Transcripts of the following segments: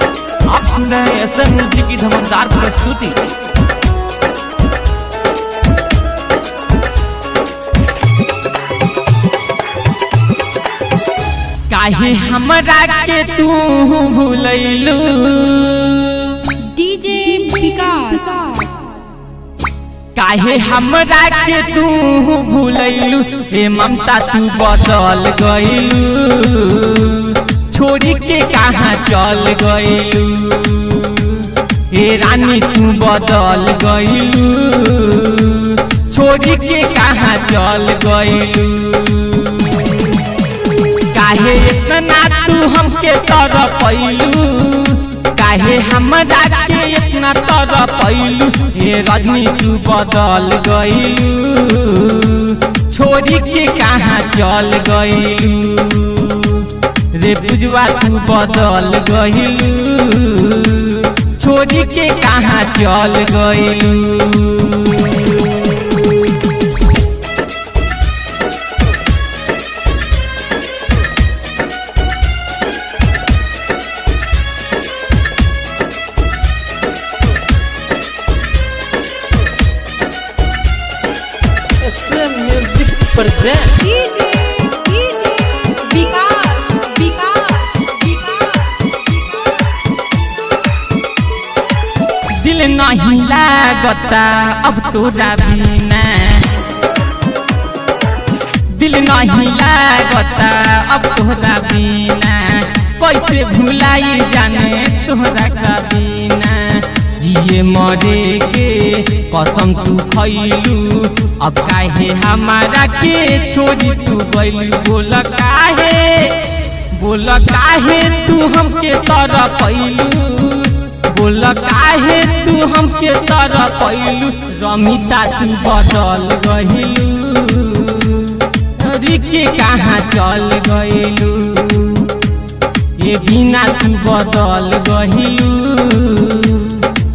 आप सुन रहे हैं एस एम म्यूजिक की धमाकेदार प्रस्तुति। काहे हमरा के तू भूलैलू, डीजे विकास। काहे हमरा के तू भूलैलू, हे ममता तू बदल गइलू, छोड़ी के कहाँ चल गइलू, हे रानी तू बदल गइलू, छोड़ी के कहाँ चल गइलू। काहे इतना तू हमके तरपैलू, काहे हमरा के इतना तरपैलू, हे रजनी तू बदल गइलू, छोड़ी के कहाँ चल गइलू, रे पुजवा तू बदल गइलू, छोड़ी के कहाँ चल गइलू। Music present. DJ DJ Vikas Vikas Vikas. दिल नहीं लागता अब तोरा बिना, दिल नहीं लागता अब तोरा बिना, कैसे भुलाई जाने तोरा का बिना। जिए मरे के कसम तू खैलू, अब काहे हमारा के छोड़ी तू गइलू। बोल काहे, बोल काहे तू हमके तरपैलू, बोल काहे तू हमके तरपैलू, रमिता तू बदल गइलू, के कहाँ चल गइलू, ये बिना तू बदल गइलू,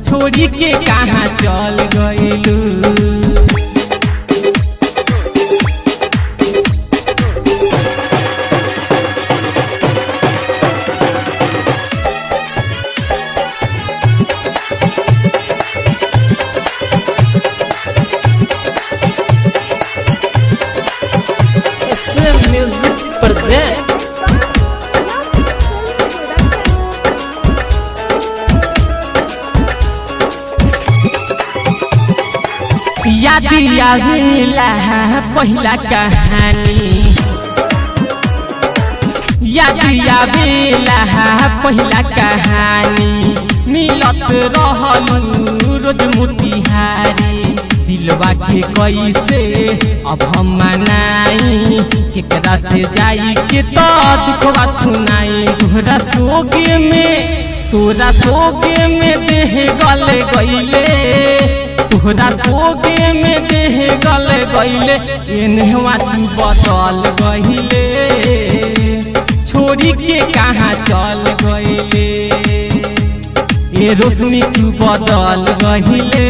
छोड़ी के कहाँ चल गइलू। SM music present. याद आवेला पहिला कहानी, याद आवेला पहिला कहानी, मिलत रहलू रोज मोतिहारी। दिलवा के कैसे अब हम मनाई, केकरा से जाई के तो दुखवा सुनाई। तोहरा सोगे में, तोरा सोगे में देह गल गइले, तोहरा सोगे में देह गल गइले, एनहवा तू बदल गइले, छोड़ी के कहाँ चल गइले, ए रोशनी तू बदल गइले,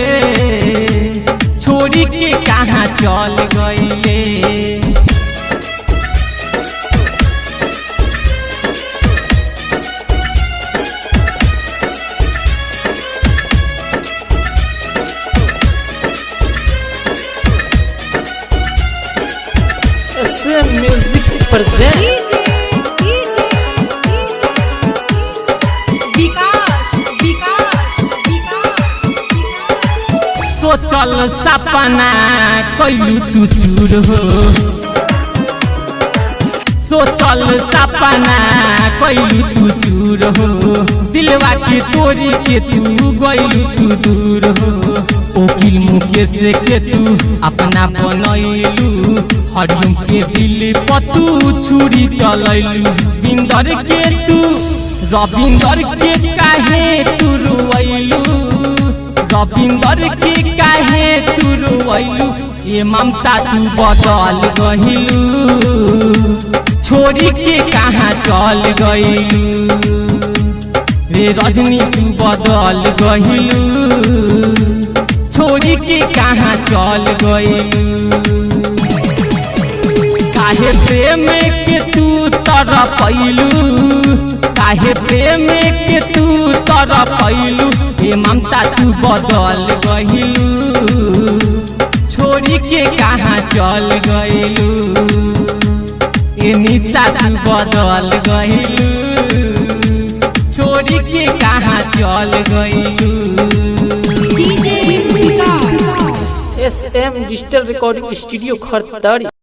छोड़ी के कहाँ चल गइले। SM music present. DJ DJ Vikas Vikas Vikas. सोचल सपना कैलू तू चूर हो, सोचल सपना कैलू तू चूर हो, दिलवा के तोरी के तू गइलू तू दूर हो। ओकिल मुकेश के तू अपना बनैलू, हरिओम के दिल पर तू छुरी चलैलू। बिंदर के तू, रविंदर के काहे तू रुवैलू, रविंदर के काहे तू रुवैलू, ये ममता तू बदल गइलू, छोड़ी के कहाँ चल गइलू, रे रजनी तू बदल गइलू, छोड़ी के कहाँ चल गइलू। काहे प्रेम के तू तरपैलू, काहे प्रेम के तू तरफैलू, हे ममता तू बदल गइलू, छोड़ी के कहाँ चल गइलू। ए निशा तू बदल गइलू, छोड़ी के कहाँ चल गइलू। DJ Vikas. S M digital recording studio Khartari.